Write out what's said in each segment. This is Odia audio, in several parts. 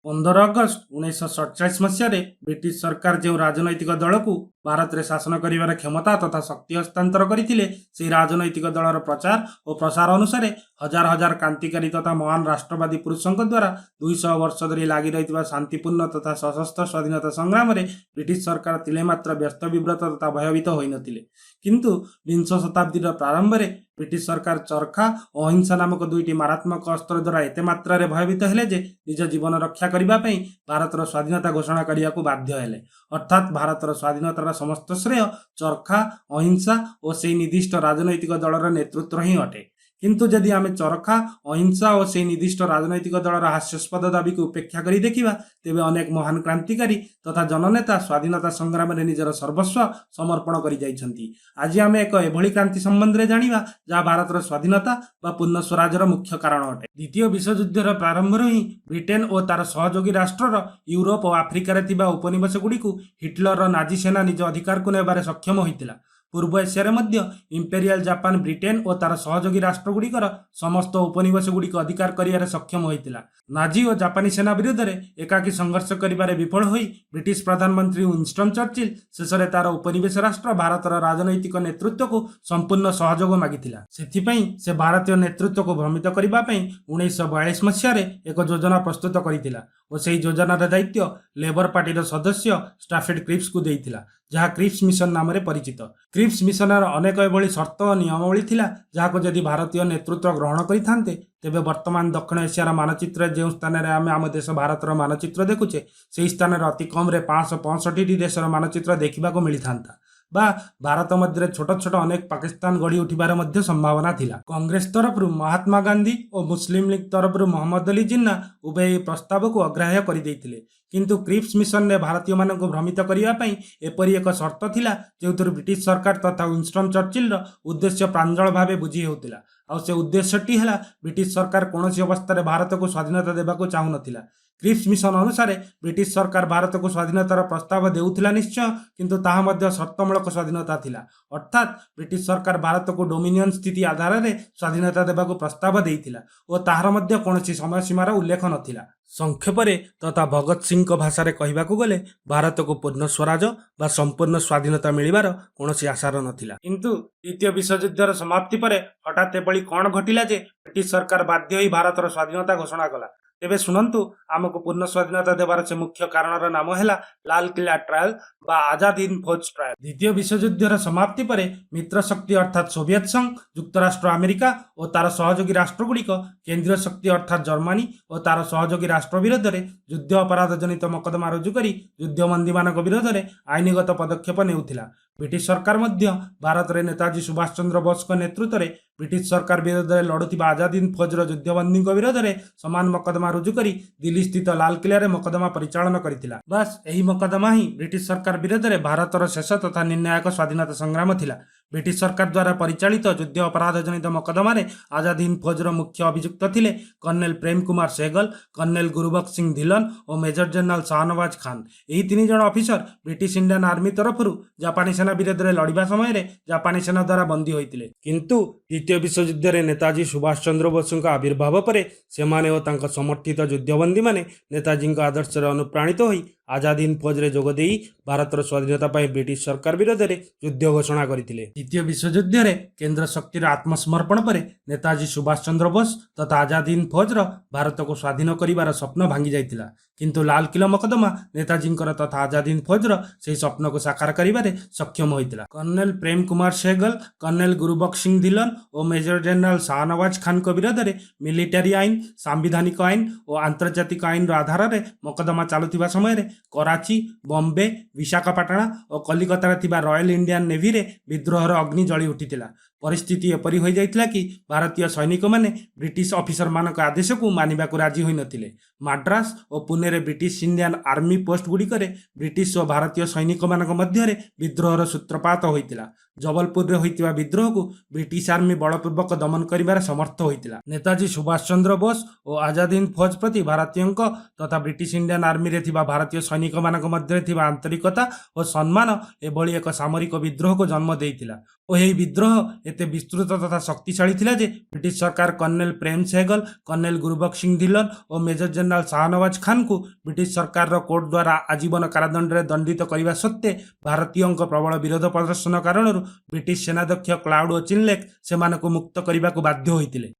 15 ଅଗଷ୍ଟ 1947 ମସିହାରେ ବ୍ରିଟିଶ ସରକାର ଯେଉଁ ରାଜନୈତିକ ଦଳକୁ ଭାରତରେ ଶାସନ କରିବାର କ୍ଷମତା ତଥା ଶକ୍ତି ହସ୍ତାନ୍ତର କରିଥିଲେ, ସେହି ରାଜନୈତିକ ଦଳର ପ୍ରଚାର ଓ ପ୍ରସାର ଅନୁସାରେ ହଜାର ହଜାର କ୍ରାନ୍ତିକାରୀ ତଥା ମହାନ ରାଷ୍ଟ୍ରବାଦୀ ପୁରୁଷଙ୍କ ଦ୍ୱାରା 200 ବର୍ଷ ଧରି ଲାଗି ରହିଥିବା ଶାନ୍ତିପୂର୍ଣ୍ଣ ତଥା ସଶସ୍ତ୍ର ସ୍ୱାଧୀନତା ସଂଗ୍ରାମରେ ବ୍ରିଟିଶ ସରକାର ତିଳେ ମାତ୍ର ବ୍ୟସ୍ତ ବିବ୍ରତ ତଥା ଭୟଭୀତ ହୋଇନଥିଲେ। କିନ୍ତୁ ବିଂଶ ଶତାବ୍ଦୀର ପ୍ରାରମ୍ଭରେ ବ୍ରିଟିଶ ସରକାର ଚରଖା ଓ ଅହିଂସା ନାମକ ଦୁଇଟି ମାରାତ୍ମକ ଅସ୍ତ୍ର ଦ୍ୱାରା ଏତେ ମାତ୍ରାରେ ଭୟଭୀତ ହେଲେ ଯେ ନିଜ ଜୀବନ ରକ୍ଷା କରିବା ପାଇଁ ଭାରତର ସ୍ୱାଧୀନତା ଘୋଷଣା କରିବାକୁ ବାଧ୍ୟ ହେଲେ। ଅର୍ଥାତ୍ ଭାରତର ସ୍ୱାଧୀନତାର ସମସ୍ତ ଶ୍ରେୟ ଚରଖା, ଅହିଂସା ଓ ସେହି ନିର୍ଦ୍ଦିଷ୍ଟ ରାଜନୈତିକ ଦଳର ନେତୃତ୍ୱ ହିଁ ଅଟେ। କିନ୍ତୁ ଯଦି ଆମେ ଚରଖା, ଅହିଂସା ଓ ସେହି ନିର୍ଦ୍ଦିଷ୍ଟ ରାଜନୈତିକ ଦଳର ହାସ୍ୟାସ୍ପଦ ଦାବିକୁ ଉପେକ୍ଷା କରି ଦେଖିବା, ତେବେ ଅନେକ ମହାନ କ୍ରାନ୍ତିକାରୀ ତଥା ଜନନେତା ସ୍ୱାଧୀନତା ସଂଗ୍ରାମରେ ନିଜର ସର୍ବସ୍ୱ ସମର୍ପଣ କରିଯାଇଛନ୍ତି। ଆଜି ଆମେ ଏକ ଏଭଳି କ୍ରାନ୍ତି ସମ୍ବନ୍ଧରେ ଜାଣିବା, ଯାହା ଭାରତର ସ୍ୱାଧୀନତା ବା ପୂର୍ଣ୍ଣ ସ୍ୱରାଜର ମୁଖ୍ୟ କାରଣ ଅଟେ। ଦ୍ୱିତୀୟ ବିଶ୍ୱଯୁଦ୍ଧର ପ୍ରାରମ୍ଭରୁ ହିଁ ବ୍ରିଟେନ ଓ ତାର ସହଯୋଗୀ ରାଷ୍ଟ୍ରର ୟୁରୋପ ଓ ଆଫ୍ରିକାରେ ଥିବା ଉପନିବେଶଗୁଡ଼ିକୁ ହିଟଲରର ନାଜି ସେନା ନିଜ ଅଧିକାରକୁ ନେବାରେ ସକ୍ଷମ ହୋଇଥିଲା। ପୂର୍ବ ଏସିଆରେ ମଧ୍ୟ ଇମ୍ପେରିଆଲ ଜାପାନ ବ୍ରିଟେନ ଓ ତାର ସହଯୋଗୀ ରାଷ୍ଟ୍ରଗୁଡ଼ିକର ସମସ୍ତ ଉପନିବେଶଗୁଡ଼ିକୁ ଅଧିକାର କରିବାରେ ସକ୍ଷମ ହୋଇଥିଲା। ନାଜି ଓ ଜାପାନୀ ସେନା ବିରୁଦ୍ଧରେ ଏକାକୀ ସଂଘର୍ଷ କରିବାରେ ବିଫଳ ହୋଇ ବ୍ରିଟିଶ ପ୍ରଧାନମନ୍ତ୍ରୀ ୱିନଷ୍ଟନ ଚର୍ଚିଲ ଶେଷରେ ତାର ଉପନିବେଶ ରାଷ୍ଟ୍ର ଭାରତର ରାଜନୈତିକ ନେତୃତ୍ୱକୁ ସମ୍ପୂର୍ଣ୍ଣ ସହଯୋଗ ମାଗିଥିଲା। ସେଥିପାଇଁ ସେ ଭାରତୀୟ ନେତୃତ୍ୱକୁ ଭ୍ରମିତ କରିବା ପାଇଁ 1942 ମସିହାରେ ଏକ ଯୋଜନା ପ୍ରସ୍ତୁତ କରିଥିଲା ଓ ସେହି ଯୋଜନାର ଦାୟିତ୍ୱ ଲେବର ପାର୍ଟିର ସଦସ୍ୟ ଷ୍ଟାଫେଡ୍ କ୍ରିପ୍ସକୁ ଦେଇଥିଲା, ଯାହା କ୍ରିପ୍ସ ମିଶନ ନାମରେ ପରିଚିତ। କ୍ରିପ୍ସ ମିଶନର ଅନେକ ଏଭଳି ସର୍ତ୍ତ ଓ ନିୟମାବଳୀ ଥିଲା, ଯାହାକୁ ଯଦି ଭାରତୀୟ ନେତୃତ୍ୱ ଗ୍ରହଣ କରିଥାନ୍ତେ, ତେବେ ବର୍ତ୍ତମାନ ଦକ୍ଷିଣ ଏସିଆର ମାନଚିତ୍ରରେ ଯେଉଁ ସ୍ଥାନରେ ଆମେ ଆମ ଦେଶ ଭାରତର ମାନଚିତ୍ର ଦେଖୁଛେ, ସେହି ସ୍ଥାନରେ ଅତି କମରେ 565ଟି ଦେଶର ମାନଚିତ୍ର ଦେଖିବାକୁ ମିଳିଥାନ୍ତା ବା ଭାରତ ମଧ୍ୟରେ ଛୋଟ ଛୋଟ ଅନେକ ପାକିସ୍ତାନ ଗଢ଼ି ଉଠିବାର ମଧ୍ୟ ସମ୍ଭାବନା ଥିଲା। କଂଗ୍ରେସ ତରଫରୁ ମହାତ୍ମା ଗାନ୍ଧୀ ଓ ମୁସଲିମ ଲିଗ୍ ତରଫରୁ ମହମ୍ମଦ ଅଲି ଜିନ୍ନା ଉଭୟ ଏହି ପ୍ରସ୍ତାବକୁ ଅଗ୍ରାହ୍ୟ କରିଦେଇଥିଲେ। କିନ୍ତୁ କ୍ରିପ୍ସ ମିଶନରେ ଭାରତୀୟମାନଙ୍କୁ ଭ୍ରମିତ କରିବା ପାଇଁ ଏପରି ଏକ ସର୍ତ୍ତ ଥିଲା, ଯେଉଁଥିରୁ ବ୍ରିଟିଶ ସରକାର ତଥା ୱିନଷ୍ଟନ ଚର୍ଚିଲର ଉଦ୍ଦେଶ୍ୟ ପ୍ରାଞ୍ଜଳ ଭାବେ ବୁଝି ହେଉଥିଲା। ଆଉ ସେ ଉଦ୍ଦେଶ୍ୟଟି ହେଲା, ବ୍ରିଟିଶ ସରକାର କୌଣସି ଅବସ୍ଥାରେ ଭାରତକୁ ସ୍ୱାଧୀନତା ଦେବାକୁ ଚାହୁଁନଥିଲା। କ୍ରିପ୍ସ ମିଶନ ଅନୁସାରେ ବ୍ରିଟିଶ ସରକାର ଭାରତକୁ ସ୍ୱାଧୀନତାର ପ୍ରସ୍ତାବ ଦେଉଥିଲା ନିଶ୍ଚୟ, କିନ୍ତୁ ତାହା ମଧ୍ୟ ସର୍ତ୍ତମୂଳକ ସ୍ୱାଧୀନତା ଥିଲା। ଅର୍ଥାତ୍ ବ୍ରିଟିଶ ସରକାର ଭାରତକୁ ଡୋମିନିୟନ ସ୍ଥିତି ଆଧାରରେ ସ୍ୱାଧୀନତା ଦେବାକୁ ପ୍ରସ୍ତାବ ଦେଇଥିଲା ଓ ତାହାର ମଧ୍ୟ କୌଣସି ସମୟସୀମାର ଉଲ୍ଲେଖ ନଥିଲା। ସଂକ୍ଷେପରେ ତଥା ଭଗତ ସିଂଙ୍କ ଭାଷାରେ କହିବାକୁ ଗଲେ, ଭାରତକୁ ପୂର୍ଣ୍ଣ ସ୍ୱରାଜ ବା ସମ୍ପୂର୍ଣ୍ଣ ସ୍ୱାଧୀନତା ମିଳିବାର କୌଣସି ଆଶାର ନଥିଲା। କିନ୍ତୁ ଦ୍ୱିତୀୟ ବିଶ୍ୱଯୁଦ୍ଧର ସମାପ୍ତି ପରେ ହଠାତ୍ ଏଭଳି କ'ଣ ଘଟିଲା ଯେ ବ୍ରିଟିଶ ସରକାର ବାଧ୍ୟ ହୋଇ ଭାରତର ସ୍ୱାଧୀନତା ଘୋଷଣା କଲା? ତେବେ ଶୁଣନ୍ତୁ, ଆମକୁ ପୂର୍ଣ୍ଣ ସ୍ୱାଧୀନତା ଦେବାର ସେ ମୁଖ୍ୟ କାରଣର ନାମ ହେଲା ଲାଲକିଲ୍ଲା ଟ୍ରାଏଲ ବା ଆଜାଦ ହିନ୍ଦ ଫୌଜ ଟ୍ରାଏଲ। ଦ୍ୱିତୀୟ ବିଶ୍ୱଯୁଦ୍ଧର ସମାପ୍ତି ପରେ ମିତ୍ର ଶକ୍ତି ଅର୍ଥାତ୍ ସୋଭିଏତ ସଂଘ, ଯୁକ୍ତରାଷ୍ଟ୍ର ଆମେରିକା ଓ ତାର ସହଯୋଗୀ ରାଷ୍ଟ୍ରଗୁଡ଼ିକ କେନ୍ଦ୍ରୀୟ ଶକ୍ତି ଅର୍ଥାତ୍ ଜର୍ମାନୀ ଓ ତାର ସହଯୋଗୀ ରାଷ୍ଟ୍ର ବିରୋଧରେ ଯୁଦ୍ଧ ଅପରାଧ ଜନିତ ମକଦ୍ଦମା ରୁଜୁ କରି ଯୁଦ୍ଧବନ୍ଦୀମାନଙ୍କ ବିରୋଧରେ ଆଇନଗତ ପଦକ୍ଷେପ ନେଉଥିଲା। ବ୍ରିଟିଶ ସରକାର ମଧ୍ୟ ଭାରତରେ ନେତାଜୀ ସୁଭାଷ ଚନ୍ଦ୍ର ବୋଷଙ୍କ ନେତୃତ୍ୱରେ ବ୍ରିଟିଶ ସରକାର ବିରୋଧରେ ଲଢୁଥିବା ଆଜାଦ ହିନ୍ଦ ଫୌଜର ଯୁଦ୍ଧବନ୍ଦୀଙ୍କ ବିରୋଧରେ ସମାନ ମକଦ୍ଦମା ରୁଜୁ କରି ଦିଲ୍ଲୀ ସ୍ଥିତ ଲାଲକିଲ୍ଲାରେ ମକଦ୍ଦମା ପରିଚାଳନା କରିଥିଲା। ବାସ୍, ଏହି ମକଦ୍ଦମା ହିଁ ବ୍ରିଟିଶ ସରକାର ବିରୋଧରେ ଭାରତର ଶେଷ ତଥା ନିର୍ଣ୍ଣାୟକ ସ୍ୱାଧୀନତା ସଂଗ୍ରାମ ଥିଲା। ବ୍ରିଟିଶ ସରକାର ଦ୍ୱାରା ପରିଚାଳିତ ଯୁଦ୍ଧ ଅପରାଧ ଜନିତ ମକଦ୍ଦମାରେ ଆଜାଦ ହିନ୍ଦ ଫୌଜର ମୁଖ୍ୟ ଅଭିଯୁକ୍ତ ଥିଲେ କର୍ଣ୍ଣେଲ ପ୍ରେମ କୁମାର ସେହଗଲ, କର୍ଣ୍ଣେଲ ଗୁରୁବକ୍ସ ସିଂ ଧିଲନ ଓ ମେଜର ଜେନେରାଲ ଶାହନୱାଜ ଖାନ। ଏହି ତିନି ଜଣ ଅଫିସର ବ୍ରିଟିଶ ଇଣ୍ଡିଆନ ଆର୍ମି ତରଫରୁ ଜାପାନୀ ସେନା ବିରୋଧରେ ଲଢ଼ିବା ସମୟରେ ଜାପାନୀ ସେନା ଦ୍ୱାରା ବନ୍ଦୀ ହୋଇଥିଲେ। କିନ୍ତୁ ଦ୍ୱିତୀୟ ବିଶ୍ୱଯୁଦ୍ଧରେ ନେତାଜୀ ସୁଭାଷ ଚନ୍ଦ୍ର ବୋଷଙ୍କ ଆବିର୍ଭାବ ପରେ ସେମାନେ ଓ ତାଙ୍କ ସମର୍ଥିତ ଯୁଦ୍ଧବନ୍ଦୀମାନେ ନେତାଜୀଙ୍କ ଆଦର୍ଶରେ ଅନୁପ୍ରାଣିତ ହୋଇ ଆଜାଦ ହିନ୍ଦ ଫୌଜରେ ଯୋଗ ଦେଇ ଭାରତର ସ୍ୱାଧୀନତା ପାଇଁ ବ୍ରିଟିଶ ସରକାର ବିରୋଧରେ ଯୁଦ୍ଧ ଘୋଷଣା କରିଥିଲେ। ଦ୍ୱିତୀୟ ବିଶ୍ୱଯୁଦ୍ଧରେ କେନ୍ଦ୍ର ଶକ୍ତିର ଆତ୍ମସମର୍ପଣ ପରେ ନେତାଜୀ ସୁଭାଷ ଚନ୍ଦ୍ର ବୋଷ ତଥା ଆଜାଦ ହିନ୍ଦ ଫୌଜର ଭାରତକୁ ସ୍ୱାଧୀନ କରିବାର ସ୍ୱପ୍ନ ଭାଙ୍ଗି ଯାଇଥିଲା। କିନ୍ତୁ ଲାଲକିଲ୍ଲା ମକଦ୍ଦମା ନେତାଜୀଙ୍କର ତଥା ଆଜାଦ ହିନ୍ଦ ଫୌଜର ସେହି ସ୍ୱପ୍ନକୁ ସାକାର କରିବାରେ ସକ୍ଷମ ହୋଇଥିଲା। କର୍ଣ୍ଣେଲ ପ୍ରେମ କୁମାର ସେହଗଲ, କର୍ଣ୍ଣେଲ ଗୁରୁବକ୍ସ ସିଂ ଧିଲନ ଓ ମେଜର ଜେନେରାଲ ଶାହନୱାଜ ଖାନଙ୍କ ବିରୋଧରେ ମିଲିଟାରୀ ଆଇନ, ସାମ୍ବିଧାନିକ ଆଇନ ଓ ଆନ୍ତର୍ଜାତିକ ଆଇନର ଆଧାରରେ ମକଦ୍ଦମା ଚାଲୁଥିବା ସମୟରେ କରାଚି, ବମ୍ବେ, ବିଶାଖାପାଟଣା ଓ କଲିକତାରେ ଥିବା ରୟାଲ ଇଣ୍ଡିଆନ ନେଭିରେ ବିଦ୍ରୋହର ଅଗ୍ନି ଜଳି ଉଠିଥିଲା। ପରିସ୍ଥିତି ଏପରି ହୋଇଯାଇଥିଲା କି ଭାରତୀୟ ସୈନିକମାନେ ବ୍ରିଟିଶ ଅଫିସରମାନଙ୍କ ଆଦେଶକୁ ମାନିବାକୁ ରାଜି ହୋଇନଥିଲେ। ମାଡ୍ରାସ ଓ ପୁନେରେ ବ୍ରିଟିଶ ଇଣ୍ଡିଆନ ଆର୍ମି ପୋଷ୍ଟ ଗୁଡ଼ିକରେ ବ୍ରିଟିଶ ଓ ଭାରତୀୟ ସୈନିକମାନଙ୍କ ମଧ୍ୟରେ ବିଦ୍ରୋହର ସୂତ୍ରପାତ ହୋଇଥିଲା। ଜବଲପୁରରେ ହୋଇଥିବା ବିଦ୍ରୋହକୁ ବ୍ରିଟିଶ ଆର୍ମି ବଳପୂର୍ବକ ଦମନ କରିବାରେ ସମର୍ଥ ହୋଇଥିଲା। ନେତାଜୀ ସୁଭାଷ ଚନ୍ଦ୍ର ବୋଷ ଓ ଆଜାଦ ହିନ୍ଦ ଫୌଜ ପ୍ରତି ଭାରତୀୟଙ୍କ ତଥା ବ୍ରିଟିଶ ଇଣ୍ଡିଆନ ଆର୍ମିରେ ଥିବା ଭାରତୀୟ ସୈନିକମାନଙ୍କ ମଧ୍ୟରେ ଥିବା ଆନ୍ତରିକତା ଓ ସମ୍ମାନ ଏଭଳି ଏକ ସାମରିକ ବିଦ୍ରୋହକୁ ଜନ୍ମ ଦେଇଥିଲା। ଓ ଏହି ବିଦ୍ରୋହ ଏତେ ବିସ୍ତୃତ ତଥା ଶକ୍ତିଶାଳୀ ଥିଲା ଯେ ବ୍ରିଟିଶ ସରକାର କର୍ଣ୍ଣେଲ ପ୍ରେମ ସେହଗଲ, କର୍ଣ୍ଣେଲ ଗୁରୁବକ୍ସ ସିଂ ଧିଲ୍ଲନ ଓ ମେଜର ଜେନେରାଲ ଶାହନୱାଜ ଖାନଙ୍କୁ ବ୍ରିଟିଶ ସରକାରର କୋର୍ଟ ଦ୍ୱାରା ଆଜୀବନ କାରାଦଣ୍ଡରେ ଦଣ୍ଡିତ କରିବା ସତ୍ତ୍ୱେ ଭାରତୀୟଙ୍କ ପ୍ରବଳ ବିରୋଧ ପ୍ରଦର୍ଶନ କାରଣରୁ ବ୍ରିଟିଶ ସେନାଧ୍ୟକ୍ଷ କ୍ଲାଉଡ୍ ଓଚିନଲେକ୍ ସେମାନଙ୍କୁ ମୁକ୍ତ କରିବାକୁ ବାଧ୍ୟ ହୋଇଥିଲେ।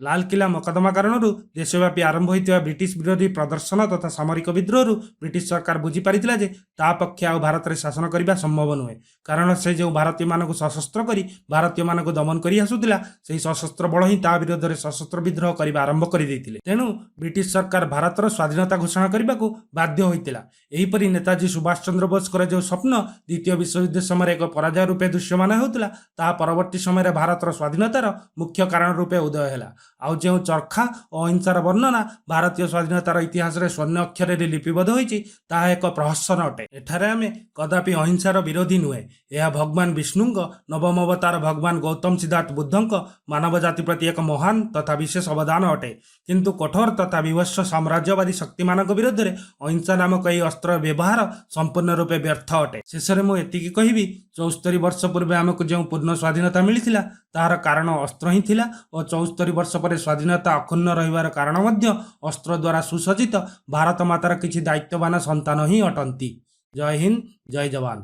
ଲାଲକିଲ୍ଲା ମକଦ୍ଦମା କାରଣରୁ ଦେଶବ୍ୟାପୀ ଆରମ୍ଭ ହୋଇଥିବା ବ୍ରିଟିଶ ବିରୋଧୀ ପ୍ରଦର୍ଶନ ତଥା ସାମରିକ ବିଦ୍ରୋହରୁ ବ୍ରିଟିଶ ସରକାର ବୁଝିପାରିଥିଲା ଯେ ତା ପକ୍ଷେ ଆଉ ଭାରତରେ ଶାସନ କରିବା ସମ୍ଭବ ନୁହେଁ। କାରଣ ସେ ଯେଉଁ ଭାରତୀୟମାନଙ୍କୁ ସଶସ୍ତ୍ର କରି ଭାରତୀୟମାନଙ୍କୁ ଦମନ କରି ଆସୁଥିଲା, ସେହି ସଶସ୍ତ୍ର ବଳ ହିଁ ତା ବିରୋଧରେ ସଶସ୍ତ୍ର ବିଦ୍ରୋହ କରିବା ଆରମ୍ଭ କରିଦେଇଥିଲେ। ତେଣୁ ବ୍ରିଟିଶ ସରକାର ଭାରତର ସ୍ୱାଧୀନତା ଘୋଷଣା କରିବାକୁ ବାଧ୍ୟ ହୋଇଥିଲା। ଏହିପରି ନେତାଜୀ ସୁଭାଷ ଚନ୍ଦ୍ର ବୋଷଙ୍କର ଯେଉଁ ସ୍ୱପ୍ନ ଦ୍ୱିତୀୟ ବିଶ୍ୱଯୁଦ୍ଧ ସମୟରେ ଏକ ପରାଜୟ ରୂପେ ଦୃଶ୍ୟମାନ ହେଉଥିଲା, ତାହା ପରବର୍ତ୍ତୀ ସମୟରେ ଭାରତର ସ୍ୱାଧୀନତାର ମୁଖ୍ୟ କାରଣ ରୂପେ ଉଦୟ ହେଲା। ଆଉ ଯେଉଁ ଚର୍ଖା ଓ ଅହିଂସାର ବର୍ଣ୍ଣନା ଭାରତୀୟ ସ୍ୱାଧୀନତାର ଇତିହାସରେ ସ୍ୱର୍ଣ୍ଣ ଅକ୍ଷରରେ ଲିପିବଦ୍ଧ ହୋଇଛି, ତାହା ଏକ ପ୍ରହସନ ଅଟେ। ଏଠାରେ ଆମେ କଦାପି ଅହିଂସାର ବିରୋଧୀ ନୁହେଁ। ଏହା ଭଗବାନ ବିଷ୍ଣୁଙ୍କ ନବମ ଅବତାର ଭଗବାନ ଗୌତମ ସିଦ୍ଧାର୍ଥ ବୁଦ୍ଧଙ୍କ ମାନବ ଜାତି ପ୍ରତି ଏକ ମହାନ ତଥା ବିଶେଷ ଅବଦାନ ଅଟେ। କିନ୍ତୁ କଠୋର ତଥା ବୀଭତ୍ସ ସାମ୍ରାଜ୍ୟବାଦୀ ଶକ୍ତିମାନଙ୍କ ବିରୁଦ୍ଧରେ ଅହିଂସା ନାମକ ଏହି ଅସ୍ତ୍ରର ବ୍ୟବହାର ସମ୍ପୂର୍ଣ୍ଣ ରୂପେ ବ୍ୟର୍ଥ ଅଟେ। ଶେଷରେ ମୁଁ ଏତିକି କହିବି, 74 ବର୍ଷ ପୂର୍ବେ ଆମକୁ ଯେଉଁ ପୂର୍ଣ୍ଣ ସ୍ୱାଧୀନତା ମିଳିଥିଲା, ତାହାର କାରଣ ଅସ୍ତ୍ର ହିଁ ଥିଲା ଓ 74 ବର୍ଷ ପରେ ସ୍ୱାଧୀନତା ଅକ୍ଷୁଣ୍ଣ ରହିବାର କାରଣ ମଧ୍ୟ ଅସ୍ତ୍ର ଦ୍ୱାରା ସୁସଜ୍ଜିତ ଭାରତ ମାତାର କିଛି ଦାୟିତ୍ୱବାନ ସନ୍ତାନ ହିଁ ଅଟନ୍ତି। ଜୟ ହିନ୍ଦ, ଜୟ ଯବାନ।